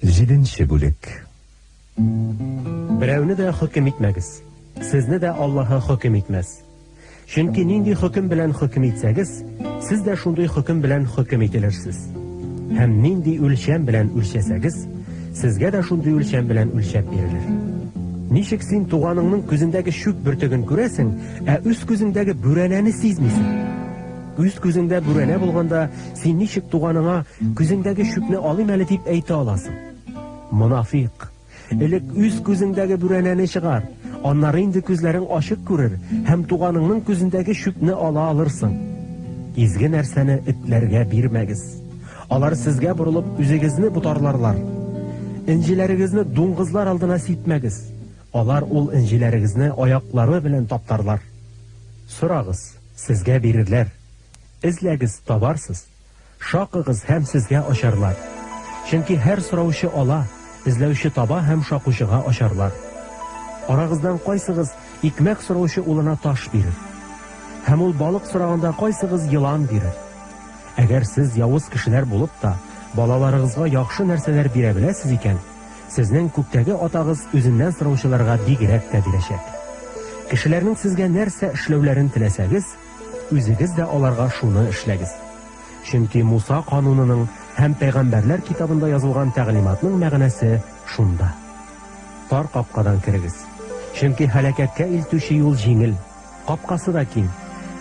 Җиденче бүлек. Берәүне дә хөкем итмәгез, сезне дә Аллаһы хөкем итмәс. Чөнки нинди хөкем белән хөкем итсәгез, сез дә шундый хөкем белән хөкем ителерсез. Һәм нинди үлчәм белән үлчәсәгез, сезгә дә шундый үлчәм белән үлчәп бирелер. Ничек син туганыңның күзендәге чүп бөртеген күрәсең, ә үз күзеңдәге бүрәнәне сизмисең? Үз күзеңдә бүрәнә булганда, син ничек туганыңа, Күзеңдәге чүпне алыйм әле, дип әйтә аласың? Монафикъ! Элек үз күзеңдәге бүрәнәне чыгар, аннары инде күзләрең ачык күрер һәм туганыңның күзендәге чүпне ала алырсың. Изге нәрсәне этләргә бирмәгез. Алар сезгә борылып үзегезне ботарларлар. Энҗеләрегезне дуңгызлар алдына сипмәгез. Алар ул энҗеләрегезне аяклары белән таптарлар. Сорагыз, сезгә бирерләр. Эзләгез, табарсыз. Шакыгыз һәм сезгә ачарлар. Чөнки һәр сораучы ала, эзләүче таба һәм шакучыга ачарлар. Арагыздан кайсыгыз икмәк сораучы улына таш бирер? Һәм ул балык сораганда кайсыгыз елан бирер? Әгәр сез явыз кешеләр булып та, балаларыгызга яхшы нәрсәләр бирә беләсез икән, сезнең күктәге Атагыз үзеннән сораучыларга бигрәк тә бирәчәк. Кешеләрнең сезгә нәрсә эшләүләрен теләсәгез, Үзегез дә аларга шуны эшләгез. Чөнки Муса канунының һәм пәйгамбәрләр китабында язылган тәгълиматның мәгънәсе шунда. Тар капкадан керегез. Чөнки һәлакәткә илтүче юл җиңел, капкасы да киң,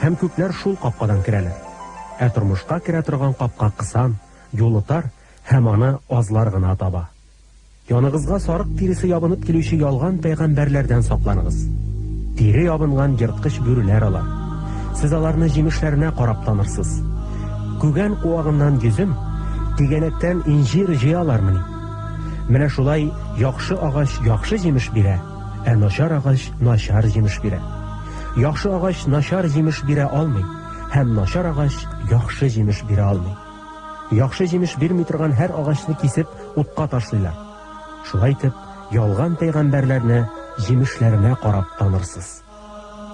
һәм күпләр шул капкадан керәләр. Ә тормышка керә торган капка кысан, юлы тар һәм аны азлар гына таба. Яныгызга сарык тиресе ябынып килүче ялган пәйгамбәрләрдән сакланыгыз. Тире ябынган ерткыч бүреләр алар. Сез аларны җимешләренә карап танырсыз. Күгән куагыннан йөзем, тигәнәктән инҗир җыялармыни? Менә шулай яхшы агач яхшы җимеш бирә, ә начар агач начар җимеш бирә. Яхшы агач начар җимеш бирә алмый, һәм начар агач яхшы җимеш бирә алмый. Яхшы җимеш бирми торган һәр агачны кисеп, утка ташлыйлар. Шулай итеп, ялган пәйгамбәрләрне җимешләренә карап танырсыз.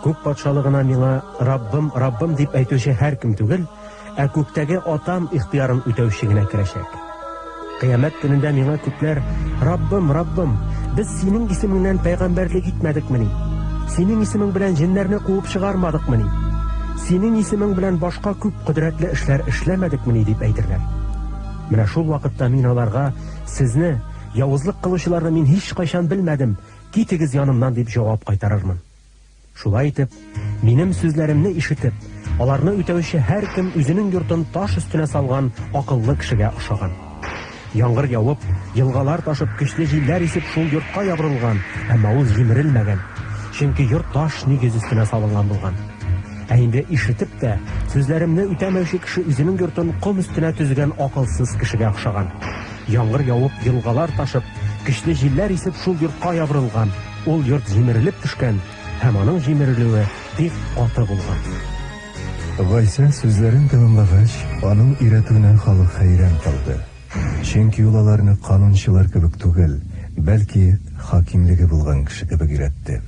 Күк патшалыгына миңа Раббым, Раббым дип әйтүче һәркем түгел, ә күктәге Атам ихтыярын үтәүче генә керәчәк. Кыямәт көнендә миңа күпләр, Раббым, Раббым, без синең исемеңнән пәйгамбәрлек итмәдекмени? Синең исемең белән җеннәрне куып чыгармадыкмыни? Синең исемең белән башка күп кодрәтле эшләр эшләмәдекмени? дип әйтерләр. Менә шул вакытта мин аларга, Сезне, явызлык кылучыларны мин һичкайчан белмәдем, китегез янымнан, дип җавап кайтарырмын. Шулай итеп, минем сүзләремне ишетеп, аларны үтәүче һәркем үзенең йортын таш өстенә салган акыллы кешегә охшаган. Яңгыр явып, елгалар ташып, көчле җилләр исеп шул йортка ябырылган, әмма ул җимерелмәгән, чөнки йорт таш нигез өстенә салынган булган. Ә инде ишетеп тә, сүзләремне үтәмәүче кеше үзенең йортын ком өстенә төзегән акылсыз кешегә охшаган. Яңгыр явып, елгалар ташып, көчле җилләр исеп шул йортка ябырылган, ул йорт җимерелеп төшкән һәм аның җимерелүе бик каты булган. Гайсә сүзләрен тәмамлагач, аның өйрәтүенә халык хәйран калды. Чөнки ул аларны канунчылар кебек түгел, бәлки хакимлеге булган кеше кебек өйрәтте.